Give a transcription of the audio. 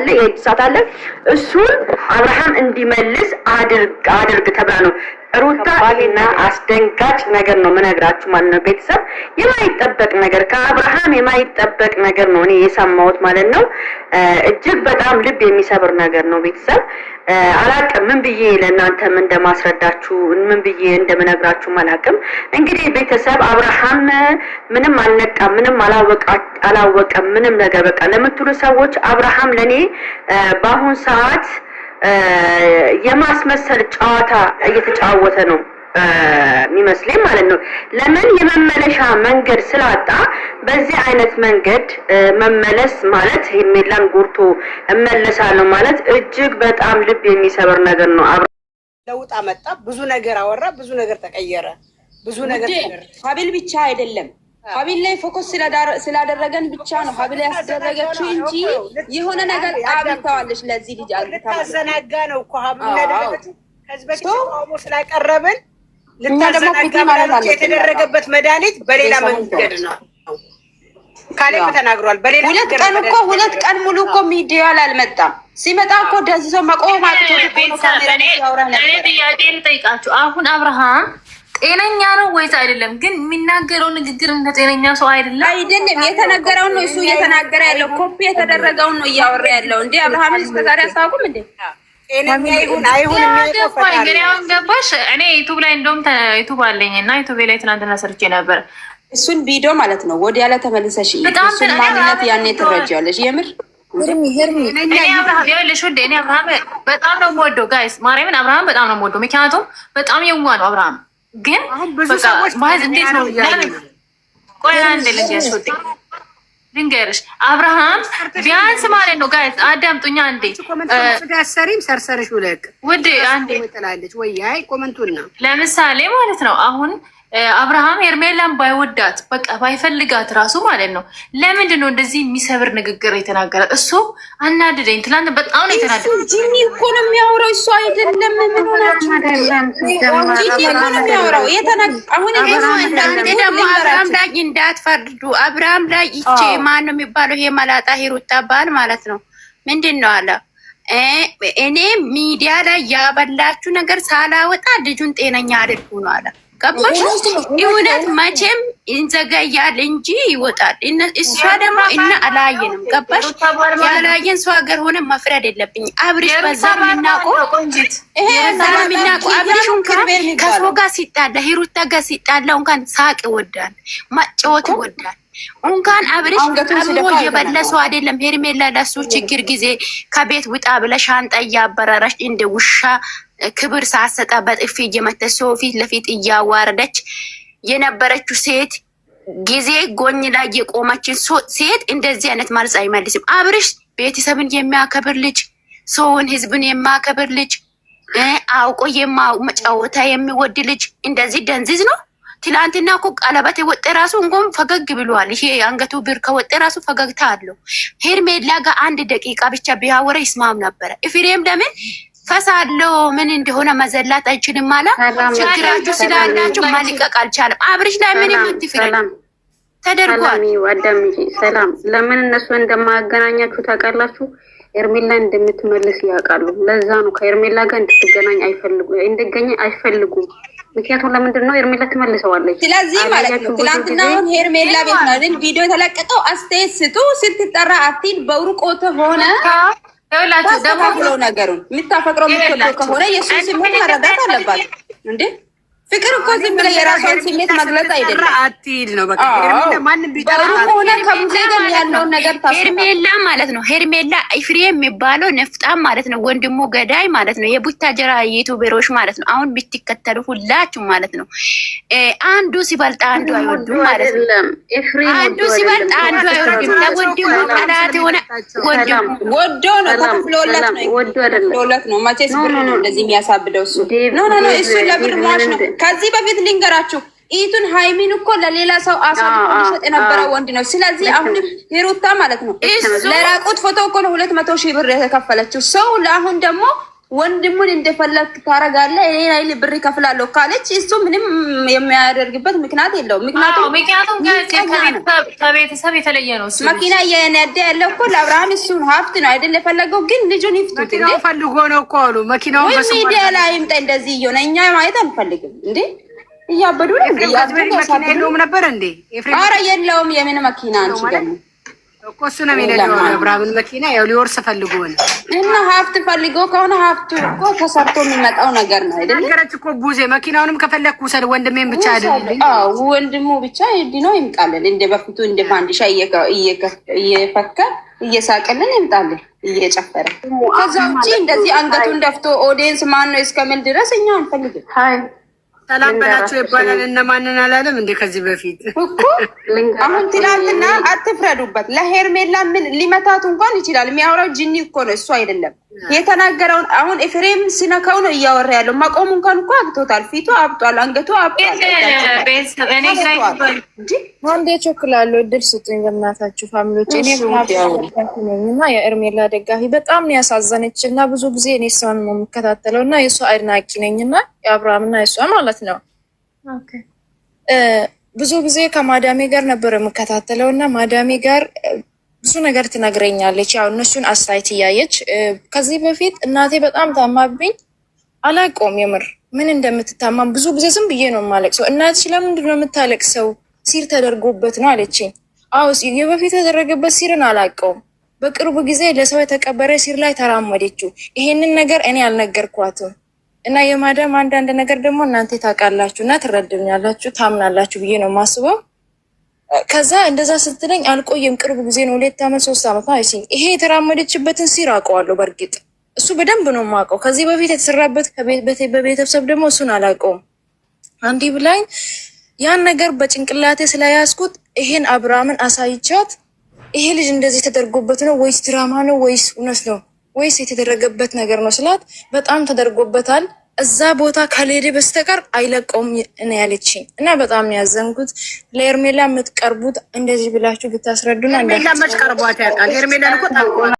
አለ፣ የእጅ ሰዓት አለ። እሱን አብርሃም እንዲመልስ አድርግ አድርግ ተብላ ነው ሩታ። እና አስደንጋጭ ነገር ነው ምነግራችሁ ማለት ነው። ቤተሰብ፣ የማይጠበቅ ነገር፣ ከአብርሃም የማይጠበቅ ነገር ነው እኔ የሰማሁት ማለት ነው። እጅግ በጣም ልብ የሚሰብር ነገር ነው። ቤተሰብ፣ አላቅም ምን ብዬ ለእናንተም እንደማስረዳችሁ፣ ምን ብዬ እንደምነግራችሁ አላቅም። እንግዲህ ቤተሰብ፣ አብርሃም ምንም አልነቃም፣ ምንም አላወቀም፣ ምንም ነገር በቃ ለምትሉ ሰዎች አብርሃም ለእኔ በአሁን ሰዓት የማስመሰል ጨዋታ እየተጫወተ ነው የሚመስለኝ ማለት ነው። ለምን የመመለሻ መንገድ ስላጣ በዚህ አይነት መንገድ መመለስ ማለት፣ ሄርሜላን ጎድቶ እመለሳለሁ ማለት እጅግ በጣም ልብ የሚሰብር ነገር ነው። ለውጥ አመጣ። ብዙ ነገር አወራ። ብዙ ነገር ተቀየረ። ብዙ ነገር ሀብል ብቻ አይደለም፣ ሀቢል ላይ focus ስላደረገን ብቻ ነው ሀቢል ያስደረገችው እንጂ የሆነ ነገር አብልተዋለች። ለዚህ ልጅ ልታዘናጋ ነው እኮ ሀብል ያደረገችው። ከዚህ በፊት ተቃውሞ ስላቀረብን ልታዘናጋ የተደረገበት መድኃኒት በሌላ መንገድ ነው። ካሌብ ተናግሯል። በሌላ 2 ቀን እኮ፣ 2 ቀን ሙሉ እኮ ሚዲያ ላይ አልመጣም። ሲመጣ እኮ ደዝዞ መቆም አቅቶት እኮ ነው ካሜራ ሲያወራ ነበር። እኔ ጥያቄ ልጠይቃችሁ። አሁን አብርሃም ጤነኛ ነው ወይስ አይደለም? ግን የሚናገረው ንግግር እንደ ጤነኛ ሰው አይደለም። አይደለም፣ የተነገረውን ነው እሱ እየተናገረ ያለው። ኮፒ የተደረገውን ነው እያወራ ያለው። እንዴ፣ አብርሃምን እስከዛሬ አስታውቁም እንዴ? ጤነኛ ይሁን አይሁን የሚያውቀው ፈጣሪ ግን አሁን ገባሽ? እኔ YouTube ላይ እንደውም YouTube አለኝ እና YouTube ላይ ትናንትና ሰርቼ ነበር። እሱን ቪዲዮ ማለት ነው ወዲያ ላይ ተመልሰሽ እሱን ማንነት ያኔ ትረጂዋለሽ። የምር። እኔ አብርሃም፣ ይኸውልሽ ውዴ፣ እኔ አብርሃም በጣም ነው የምወደው guys፣ ማርያምን አብርሃም በጣም ነው የምወደው። ምክንያቱም በጣም የዋህ ነው አብርሃም። ግን ብዙ ሰዎች ማለት እንዴት ነው? ቆይ አንዴ ልንገርሽ ውዴ፣ ልንገርሽ፣ አብርሃም ቢያንስ ማለት ነው፣ guys አዳምጡኛ አንዴ። Comment ሰሪም ሰርሰርሽ ውለቅ። ውዴ አንዴ። ትላለች ወይ አይ comment ኡን ነው። ለምሳሌ ማለት ነው፣ አሁን አብርሃም ሄርሜላን ባይወዳት፣ በቃ ባይፈልጋት ራሱ ማለት ነው፣ ለምንድን ነው እንደዚህ የሚሰብር ንግግር የተናገራት? እሱ አናድደኝ። ትናንት በጣም ነው የተናደደኝ። ጂኒ እኮ ነው የሚያወራው፣ እሱ አይደለም። ምን ሆናችሁ? ጂኒ እኮ ነው የሚያወራው። አሁን እናንተ ደግሞ አብርሃም ላይ እንዳትፈርዱ። አብርሃም ላይ ይቼ ማን ነው የሚባለው? ይሄ መላጣ ሂሩታ ባል ማለት ነው። ምንድን ነው አለ? እኔ ሚዲያ ላይ ያበላችሁ ነገር ሳላወጣ ልጁን ጤነኛ አድርጉ ነው አለ። ገባሽ? እውነት መቼም ይዘገያል እንጂ ይወጣል። እሷ ደግሞ እና አላየንም። ገባሽ? ያላየን ሰው ሀገር ሆነ መፍረድ የለብኝ። አብርሽ በዛ የምናውቀው፣ በዛ የምናውቀው አብርሽ እንኳን ከሰው ጋር ሲጣላ፣ ሂሩታ ጋር ሲጣላ እንኳን ሳቅ ይወዳል፣ መጫወት ይወዳል። እንኳን አብርሽ አብሮ የበለ ሰው አይደለም። ሄርሜላ ለሱ ችግር ጊዜ ከቤት ውጣ ብለ ሻንጣ እያበረረች፣ እንደ ውሻ ክብር ሳሰጣ በጥፊ እየመተች፣ ሰው ፊት ለፊት እያዋረደች የነበረችው ሴት ጊዜ ጎኝ ላይ የቆመችን ሴት እንደዚህ አይነት መልስ አይመልስም። አብርሽ ቤተሰብን የሚያከብር ልጅ፣ ሰውን ህዝብን የሚያከብር ልጅ፣ አውቆ የማጫወታ የሚወድ ልጅ እንደዚህ ደንዝዝ ነው። ትላንትና እኮ ቀለበት የወጠ ራሱ እንኳን ፈገግ ብሏል። ይሄ አንገቱ ብር ከወጠ ራሱ ፈገግታ አለው። ሄርሜላ ጋር 1 ደቂቃ ብቻ ቢያወራ ይስማም ነበረ። ኤፍሬም ለምን ፈሳለው ምን እንደሆነ መዘላት አይችልም አለ። ችግራችሁ ስላላችሁ መልቀቅ አልቻለም። አብርሽ ላይ ምንም አትፍረድ፣ ተደርጓል። አዳምጪ። ሰላም፣ ለምን እነሱ እንደማያገናኛችሁ ታውቃላችሁ? ሄርሜላ እንደምትመልስ ያውቃሉ። ለዛ ነው ከሄርሜላ ጋር እንድትገናኝ አይፈልጉ እንድገኝ አይፈልጉም። ምክንያቱም ለምንድን ነው፣ ሄርሜላ ትመልሰዋለች። ስለዚህ ማለት ነው ትላንትና አሁን ሄርሜላ ቤት ነው አይደል ቪዲዮ የተለቀቀው? አስተያየት ስጡ፣ ስትጠራ አትሂድ፣ በሩቆት ሆነ ታስተካክለው ነገሩን። የምታፈቅረው የምትወደው ከሆነ የእሱን ስሜት መረዳት አለባት እንዴ። ፍቅር እኮ ዝም ብለህ የራሷን ስሜት መግለጽ አይደለም። አትሂድ ነው በቃ። ማንም ቢጠራ ሆነ ከሙሴ ጋር ያለውን ነገር ሄርሜላ ማለት ነው። ሄርሜላ ኢፍሬም የሚባለው ነፍጣም ማለት ነው። ወንድሙ ገዳይ ማለት ነው። የቡታጀራ YouTuber ኦች ማለት ነው። አሁን ብትከተሉ ሁላችሁ ማለት ነው። አንዱ ሲበልጥ አንዱ አይወዱም ማለት ነው። አንዱ ሲበልጥ አንዱ አይወዱም። ለወንድሙ ጠላት የሆነ ወንድሙ ወዶ ነው፣ ተከፍሎለት ነው፣ ተከፍሎለት ነው። መቼስ ብር ነው እንደዚህ የሚያሳብደው እሱ። No, no, no፣ እሱ ለብር ሟች ነው። ከዚህ በፊት ልንገራችሁ፣ ኢቱን ሃይሚን እኮ ለሌላ ሰው አሳልፎ ሊሸጥ የነበረ ወንድ ነው። ስለዚህ አሁንም ሂሩታ ማለት ነው ለራቁት ፎቶ እኮ ነው 200,000 ብር የተከፈለችው ሰው። ለአሁን ደግሞ ወንድሙን እንደፈለግ ታረጋለህ፣ እኔን አይል ብር ይከፍላለሁ ካለች እሱ ምንም የሚያደርግበት ምክንያት የለውም። ምክንያቱም ከቤተሰብ የተለየ ነው። መኪና እየነዳ ያለው እኮ ለአብርሃም እሱን ሀብት ነው አይደል የፈለገው። ግን ልጁን ይፍቱት እንዴ! ፈልጎ ነው እኮ አሉ። መኪናውን ወይ ሚዲያ ላይ ይምጣ። እንደዚህ እየሆነ እኛ ማየት አንፈልግም እንዴ! እያበዱ ነው። መኪና የለውም ነበር እንዴ? ኧረ የለውም። የምን መኪና አንቺ ደግሞ እኮ እሱ ነው የሚነዳው አብርሃምን መኪና ያው ሊወርስ ፈልጎ ነው። እና ሀብት ፈልጎ ከሆነ ሀብቱ እኮ ተሰርቶ የሚመጣው ነገር ነው አይደል? ነገረች እኮ ቡዜ መኪናውንም ከፈለግክ ውሰድ፣ ወንድሜን ብቻ አይደል? አዎ ወንድሙ ብቻ ድኖ ይምጣልን። እንደ በፊቱ እንደ ፋንዲሻ እየፈካ እየሳቅልን ይምጣልን፣ እየጨፈረ። ከዛ ውጪ እንደዚህ አንገቱን ደፍቶ audience ማን ነው እስከምን ድረስ እኛ አንፈልግም። ሰላም በላቸው ይባላል። እነማንን አላለም እንዴ ከዚህ በፊት እኮ። አሁን ትላንትና አትፍረዱበት። ለሄርሜላ ምን ሊመታት እንኳን ይችላል። የሚያወራው ጅኒ እኮ ነው፣ እሱ አይደለም የተናገረውን። አሁን ኤፍሬም ሲነካው ነው እያወራ ያለው። ማቆሙ እንኳን እኮ አግቶታል። ፊቱ አብጧል፣ አንገቱ አብጧል። አንዴ ቸኩላለሁ። እድል ስጡኝ በእናታችሁ family ዎች። እኔ ነኝ እና የኤርሜላ ደጋፊ በጣም ነው ያሳዘነች እና ብዙ ጊዜ እኔ እሷን ነው የምከታተለው እና የእሷ አድናቂ ነኝ እና የአብርሃም እና የእሷ ማለት ነው። ብዙ ጊዜ ከማዳሜ ጋር ነበር የምከታተለው እና ማዳሜ ጋር ብዙ ነገር ትነግረኛለች። ያው እነሱን አስተያየት እያየች ከዚህ በፊት እናቴ በጣም ታማብኝ አላውቀውም፣ የምር ምን እንደምትታማም ብዙ ጊዜ ዝም ብዬ ነው የማለቅሰው። እናትሽ ለምንድን ነው የምታለቅሰው? ሲር ተደርጎበት ነው አለችኝ። አዎ የበፊት የተደረገበት ሲርን አላውቀውም። በቅርቡ ጊዜ ለሰው የተቀበረ ሲር ላይ ተራመደችው። ይሄንን ነገር እኔ አልነገርኳትም እና የማዳም አንዳንድ ነገር ደግሞ እናንተ ታውቃላችሁ እና ትረዱኛላችሁ፣ ታምናላችሁ ብዬ ነው የማስበው። ከዛ እንደዛ ስትለኝ አልቆየም፣ ቅርብ ጊዜ ነው፣ 2 ዓመት 3 ዓመት ነው። ይሄ የተራመደችበትን ሲር አውቀዋለሁ። በእርግጥ እሱ በደንብ ነው የማውቀው። ከዚህ በፊት የተሰራበት በቤተሰብ ደግሞ እሱን አላውቀውም። አንዲ ብላኝ ያን ነገር በጭንቅላቴ ስለያዝኩት ይሄን አብርሃምን አሳይቻት፣ ይሄ ልጅ እንደዚህ ተደርጎበት ነው ወይስ ድራማ ነው ወይስ እውነት ነው ወይስ የተደረገበት ነገር ነው ስላት፣ በጣም ተደርጎበታል፣ እዛ ቦታ ካልሄደ በስተቀር አይለቀውም ነው ያለችኝ። እና በጣም ነው ያዘንኩት። ለኤርሜላ የምትቀርቡት እንደዚህ ብላችሁ ብታስረዱና ሄርሜላ መች ቀርቧት ያውቃል? ሄርሜላን እኮ ታውቀዋለህ።